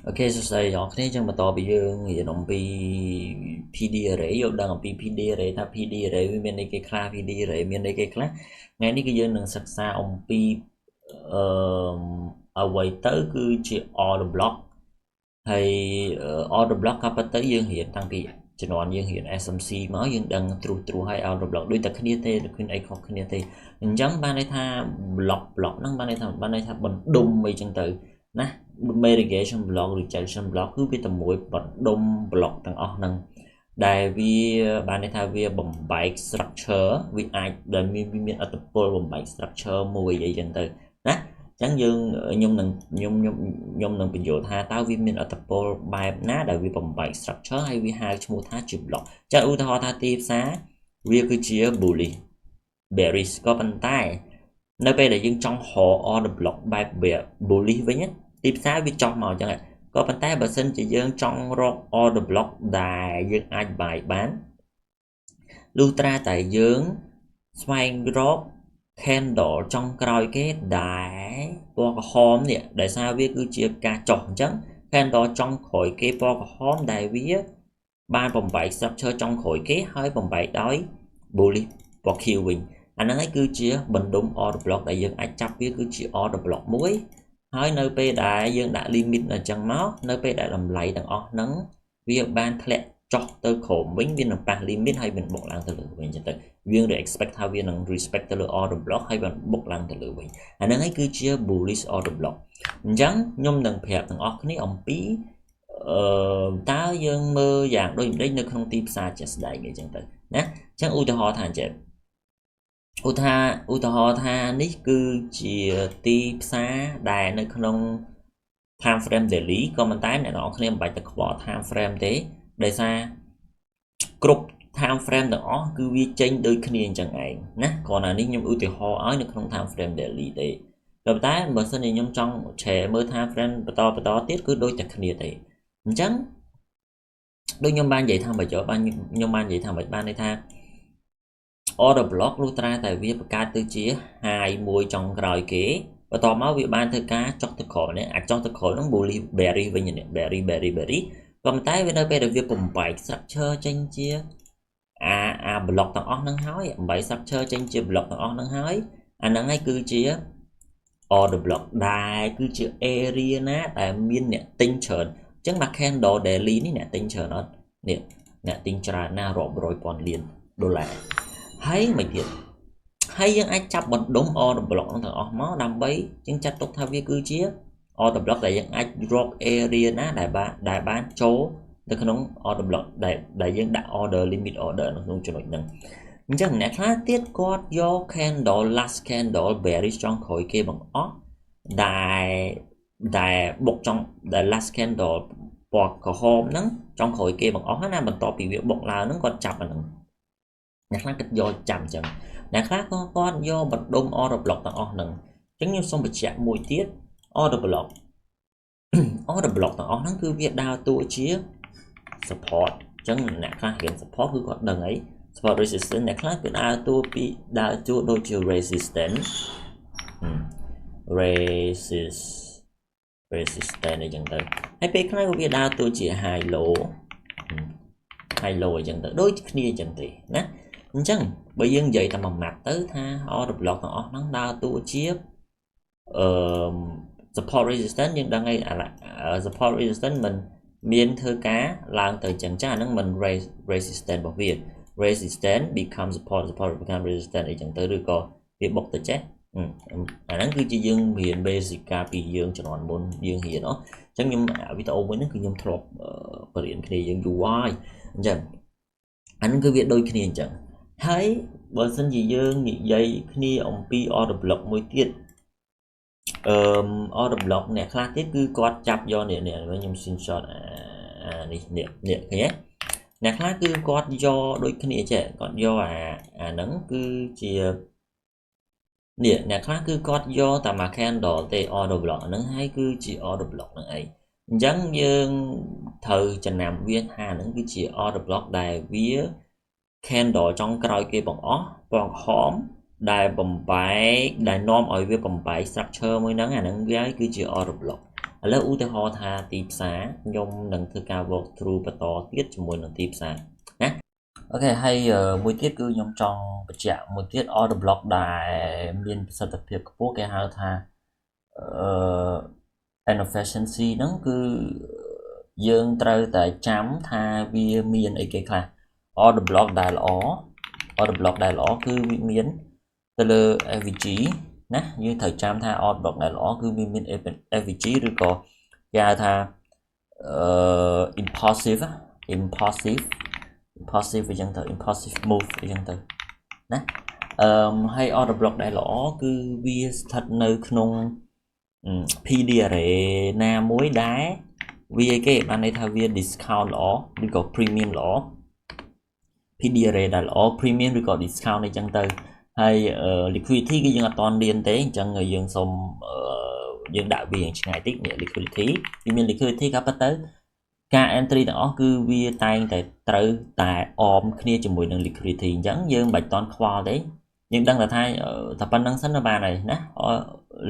OK សួស្តីអ្នកគ្នាចឹងបន្តពីយើងរៀនអំពី PD array យកដឹងអំពី PD array ថា PD array វាមានអីគេខ្លះ PD array មានអីគេខ្លះថ្ងៃនេះគឺយើងនឹងសិក្សាអំពីអឺអ្វីទៅគឺជា order block ហើយ order block ក៏ប៉ុន្តែយើងរៀនតាំងពីជំនាន់យើងរៀន SMC មកយើងដឹងត្រួសត្រាសឲ្យ order block ដូចតែគ្នាទេគ្មានអីខុសគ្នាទេអញ្ចឹងបានន័យថា block block ហ្នឹងបានន័យថាបណ្ដុំអីចឹងទៅណា mitigation block rejection block គឺវាតែមួយបណ្ដុំ block ទាំងអស់ហ្នឹងដែលវាបានន័យថាវាបំបែក structure វាអាចដែលមានវាមានឥទ្ធិពលបំបែក structure មួយអីចឹងទៅណាអញ្ចឹងយើងខ្ញុំនឹងខ្ញុំខ្ញុំខ្ញុំនឹងបញ្យល់ថាតើវាមានឥទ្ធិពលបែបណាដែលវាបំបែក structure ហើយវាហៅឈ្មោះថាជា block ចាឧទាហរណ៍ថាទីផ្សារវាគឺជា bullish bearish ក៏ប៉ុន្តែនៅពេលដែលយើងចង់រក order block បែប bullish វិញទីផ្សារវាចោះមកអញ្ចឹងក៏ប៉ុន្តែបើសិនជាយើងចង់រក order block ដែលយើងអាច buy បានលុះត្រាតែយើងស្វែងរក candle ចុងក្រោយគេដែលពណ៌ក្រហមនេះដែលសារវាគឺជាការចុះអញ្ចឹង candle ចុងក្រោយគេពណ៌ក្រហមដែលវាបានបំបែក structure ចុងក្រោយគេហើយបំបែកដោយ bullish ពណ៌ខៀវវិញអាហ្នឹងឯងគឺជាបណ្ដុំ order block ដែលយើងអាចចាប់វាគឺជា order block មួយហើយនៅពេលដែលយើងដាក់ limit អញ្ចឹងមកនៅពេលដែលតម្លៃទាំងអស់ហ្នឹងវាបានធ្លាក់ចុះទៅក្រោមវិញវានឹងប៉ះ limit ហើយវាបុកឡើងទៅលើវិញអញ្ចឹងទៅយើង expect ថាវានឹង respect ទៅលើ order block ហើយវាបុកឡើងទៅលើវិញអាហ្នឹងឯងគឺជា bullish order block អញ្ចឹងខ្ញុំនឹងប្រាប់ទាំងអស់គ្នាអំពីអឺតើយើងមើលយ៉ាងដូចម្ដេចនៅក្នុងទីផ្សារជាក់ស្ដែងអីចឹងទៅណាអញ្ចឹងឧទាហរណ៍ថាអញ្ចឹងឧទាហរណ៍ថានេះគឺជាទីផ្សារដែលនៅក្នុង time frame daily ក៏ប៉ុន្តែអ្នកនរគ្នាមិនបាច់ទៅខ្វល់ time frame ទេដោយសារគ្រប់ time frame ទាំងអស់គឺវាចេញដូចគ្នាអញ្ចឹងឯងណាគ្រាន់តែនេះខ្ញុំឧទាហរណ៍ឲ្យនៅក្នុង time frame daily ទេក៏ប៉ុន្តែបើសិនជាខ្ញុំចង់ឆែមើល time frame បន្តបន្តទៀតគឺដូចតែគ្នាទេអញ្ចឹងដូចខ្ញុំបាននិយាយថាបើយកបានខ្ញុំបាននិយាយថាមិនបានន័យថា order block លុះត្រាតែវាបង្កើតទៅជា high មួយចុងក្រោយគេបន្ទាប់មកវាបានធ្វើការចុះទៅក្រោមនេះអាចចុះទៅក្រោមហ្នឹង bullish bearish វិញនេះ bearish bearish bearish ក៏ប៉ុន្តែវានៅពេលដែលវាបំបែក structure ចេញជាអាអា block ទាំងអស់ហ្នឹងហើយបំបែក structure ចេញជា block ទាំងអស់ហ្នឹងហើយអាហ្នឹងឯងគឺជា order block ដែលគឺជា area ណាដែលមានអ្នកទិញច្រើនអញ្ចឹងមក candle daily នេះអ្នកទិញច្រើនអត់នេះអ្នកទិញច្រើនណាស់រាប់រយពាន់លានដុល្លារហើយមិនទៀតហើយយើងអាចចាប់បណ្ដុំ order block ហ្នឹងទាំងអស់មកដើម្បីយើងចាត់ទុកថាវាគឺជា order block ដែលយើងអាចរក area ណាដែលបានចូលនៅក្នុង order block ដែលដែលយើងដាក់ order limit order នៅក្នុងចំណុចហ្នឹងអញ្ចឹងអ្នកខ្លះទៀតគាត់យក candle last candle bearish ចុងក្រោយគេបង្អស់ដែលដែលបុកចង់ដែល last candle ពណ៌ក្រហមហ្នឹងចុងក្រោយគេបង្អស់ណាបន្ទាប់ពីវាបុកឡើងហ្នឹងគាត់ចាប់អាហ្នឹងអ្នកខ្លះគាត់យកចាំអញ្ចឹងអ្នកខ្លះក៏គាត់យកបណ្ដុំ order block ទាំងអស់ហ្នឹងអញ្ចឹងខ្ញុំសូមបញ្ជាក់មួយទៀត order block order block ទាំងអស់ហ្នឹងគឺវាដើរតួជា support អញ្ចឹងអ្នកខ្លះរៀន support គឺគាត់ដឹងអី support resistance អ្នកខ្លះគឺដើរតួពីដើរតួដូចជា resistance resistance អីចឹងទៅហើយពេលខ្លះក៏វាដើរតួជា high low high low អញ្ចឹងទៅដូចគ្នាអញ្ចឹងទេណាអញ្ចឹងបើយើងនិយាយតែមួយម៉ាត់ទៅថា order block ទាំងអស់ហ្នឹងដើរតួជាអឺ support resistance យើងដឹងហើយ support resistance មិនមានធ្វើការឡើងទៅចឹងចាអាហ្នឹងមិន resistance របស់វា resistance become support, support become resistance អីចឹងទៅឬក៏វាបុកទៅចេះអាហ្នឹងគឺជាយើងរៀន basic កាលពីយើងជំនាន់មុនយើងរៀនអញ្ចឹងខ្ញុំវីដេអូមួយហ្នឹងគឺខ្ញុំធ្លាប់បរៀនគ្នាយើងយូរហើយអញ្ចឹងអាហ្នឹងគឺវាដូចគ្នាអញ្ចឹងហើយបើសិនជាយើងនិយាយគ្នាអំពី order block មួយទៀតអឺ order block អ្នកខ្លះទៀតគឺគាត់ចាប់យកនេះនេះខ្ញុំ screenshot អានេះនេះនេះឃើញទេអ្នកខ្លះគឺគាត់យកដូចគ្នាចេះគាត់យកអាអាហ្នឹងគឺជានេះអ្នកខ្លះគឺគាត់យកតែមួយ candle ទេ order block ហ្នឹងហើយគឺជា order block ហ្នឹងឯងអញ្ចឹងយើងត្រូវចំណាំវាថាហ្នឹងគឺជា order block ដែលវា candle ចុងក្រោយគេបង្អស់ពណ៌ក្រហមដែលបំបែកដែលនាំឲ្យវាបំបែក structure មួយហ្នឹងអាហ្នឹងវាគឺជា order block ឥឡូវឧទាហរណ៍ថាទីផ្សារខ្ញុំនឹងធ្វើការ walk through បន្តទៀតជាមួយនឹងទីផ្សារណា OK ហើយមួយទៀតគឺខ្ញុំចង់បញ្ជាក់មួយទៀត order block ដែលមានប្រសិទ្ធភាពខ្ពស់គេហៅថាinefficiency ហ្នឹងគឺយើងត្រូវតែចាំថាវាមានអីគេខ្លះ order block ដែលល្អ order block ដែលល្អគឺវាមានទៅលើ FVG ណាយើងត្រូវចាំថា order block ដែលល្អគឺវាមាន FVG ឬក៏គេហៅថាimpulsive impulsive impulsive អញ្ចឹងទៅ impulsive move អញ្ចឹងទៅណាអឺហើយ order block ដែលល្អគឺវាស្ថិតនៅក្នុង PD array ណាមួយដែលវាគេបានន័យថាវា discount ល្អឬក៏ premium ល្អ PD array ដែលល្អ premium ឬក៏ discount អីចឹងទៅហើយ liquidity គឺយើងអត់ទាន់រៀនទេអញ្ចឹងយើងសូមយើងដាក់វាយ៉ាងឆ្ងាយតិចនេះ liquidity វាមាន liquidity ក៏ប៉ុន្តែការ entry ទាំងអស់គឺវាតែងតែត្រូវតែអមគ្នាជាមួយនឹង liquidity អញ្ចឹងយើងមិនបាច់ទាន់ខ្វល់ទេយើងដឹងតែថាតែប៉ុណ្្នឹងសិនទៅបានហើយណា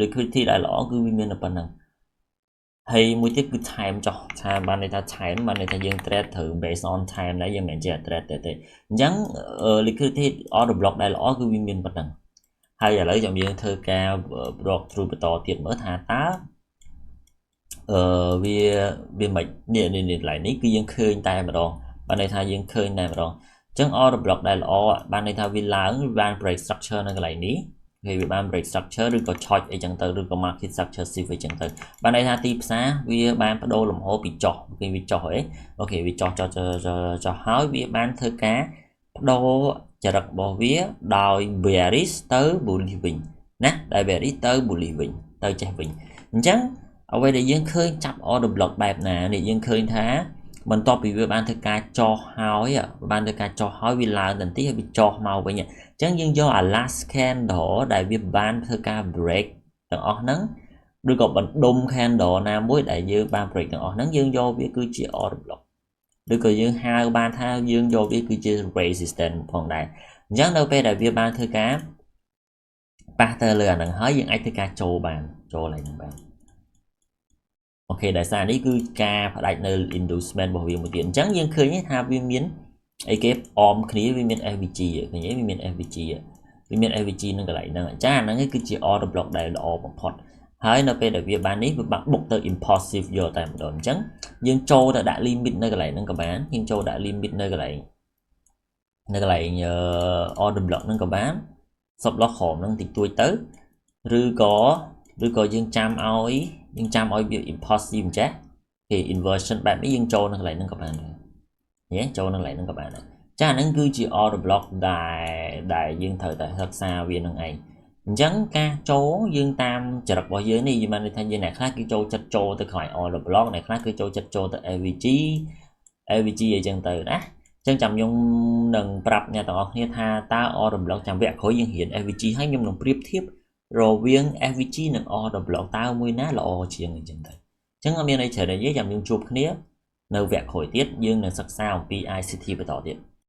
liquidity ដែលល្អគឺវាមានតែប៉ុណ្្នឹងហើយមួយទៀតគឺ time ចុះ time បានន័យថា time បានន័យថាយើង trade ត្រូវ based on time ដែរយើងមិនមែនជា trade ទេទេអញ្ចឹង liquidity order block ដែលល្អគឺវាមានប៉ុណ្្នឹងហើយឥឡូវចាំយើងធ្វើការ walk through បន្តទៀតមើលថាតើអឺវាវាមិននេះនេះនេះកន្លែងនេះគឺយើងឃើញតែម្ដងបានន័យថាយើងឃើញតែម្ដងអញ្ចឹង order block ដែលល្អបានន័យថាវាឡើងវាបាន break structure នៅកន្លែងនេះគេវាបាន break structure ឬក៏ CHoCH អីចឹងទៅឬក៏ market structure shift អីចឹងទៅបានន័យថាទីផ្សារវាបានបដូរលំហពីចុះគេវាចុះអី OK វាចុះចុះចុះចុះហើយវាបានធ្វើការបដូរចរិតរបស់វាដោយ bearish ទៅ bullish វិញណាដោយ bearish ទៅ bullish វិញទៅចេះវិញអញ្ចឹងអ្វីដែលយើងឃើញចាប់ order block បែបណានេះយើងឃើញថាបន្ទាប់ពីវាបានធ្វើការចោះហើយបានធ្វើការចោះហើយវាឡើងទៅបន្តិចហើយវាចោះមកវិញអញ្ចឹងយើងយកអា last candle ដែលវាបានធ្វើការ break ទាំងអស់ហ្នឹងឬក៏បណ្ដុំ candle ណាមួយដែលយើងបាន break ទាំងអស់ហ្នឹងយើងយកវាគឺជា order block ឬក៏យើងហៅបានថាយើងយកវាគឺជា resistance ផងដែរអញ្ចឹងនៅពេលដែលវាបានធ្វើការប៉ះទៅលើអាហ្នឹងហើយយើងអាចធ្វើការចូលបានចូលឡើងហ្នឹងបាន OK ដោយសារនេះគឺការផ្ដាច់នៅ inducement របស់វាមួយទៀតអញ្ចឹងយើងឃើញថាវាមានអីគេអមគ្នាវាមាន FVG ឃើញទេវាមាន FVG វាមាន FVG នឹងកន្លែងហ្នឹងចាអាហ្នឹងគឺជា order block ដែលល្អបំផុតហើយនៅពេលដែលវាបាននេះវាបាក់បុកទៅ impulsive យកតែម្ដងអញ្ចឹងយើងចូលទៅដាក់ limit នៅកន្លែងហ្នឹងក៏បានយើងចូលដាក់ limit នៅកន្លែង order block ហ្នឹងក៏បាន stop loss ក្រោមហ្នឹងតិចតួចទៅឬក៏យើងចាំឲ្យវា impulsive ចេះគេ inversion បែបនេះយើងចូលនៅកន្លែងហ្នឹងក៏បានដែរញ៉េចូលនៅកន្លែងហ្នឹងក៏បានដែរចាអាហ្នឹងគឺជា order block ដែលយើងត្រូវតែសិក្សាវានឹងឯងអញ្ចឹងការចូលយើងតាមចរិតរបស់យើងនេះយើងបានន័យថាយើងអ្នកខ្លះគឺចូលចិត្តចូលទៅខ្លាយ order block អ្នកខ្លះគឺចូលចិត្តចូលទៅ FVG FVG អីចឹងទៅណាចឹងចាំខ្ញុំនឹងប្រាប់អ្នកទាំងអស់គ្នាថាតើ order block ចាំវគ្គក្រោយយើងរៀន FVG ហើយខ្ញុំនឹងប្រៀបធៀបរវាង FVG និង order block តើមួយណាល្អជាងអញ្ចឹងទៅអញ្ចឹងអត់មានអីច្រើននិយាយចាំយើងជួបគ្នានៅវគ្គក្រោយទៀតយើងនឹងសិក្សាអំពី ICT បន្តទៀត។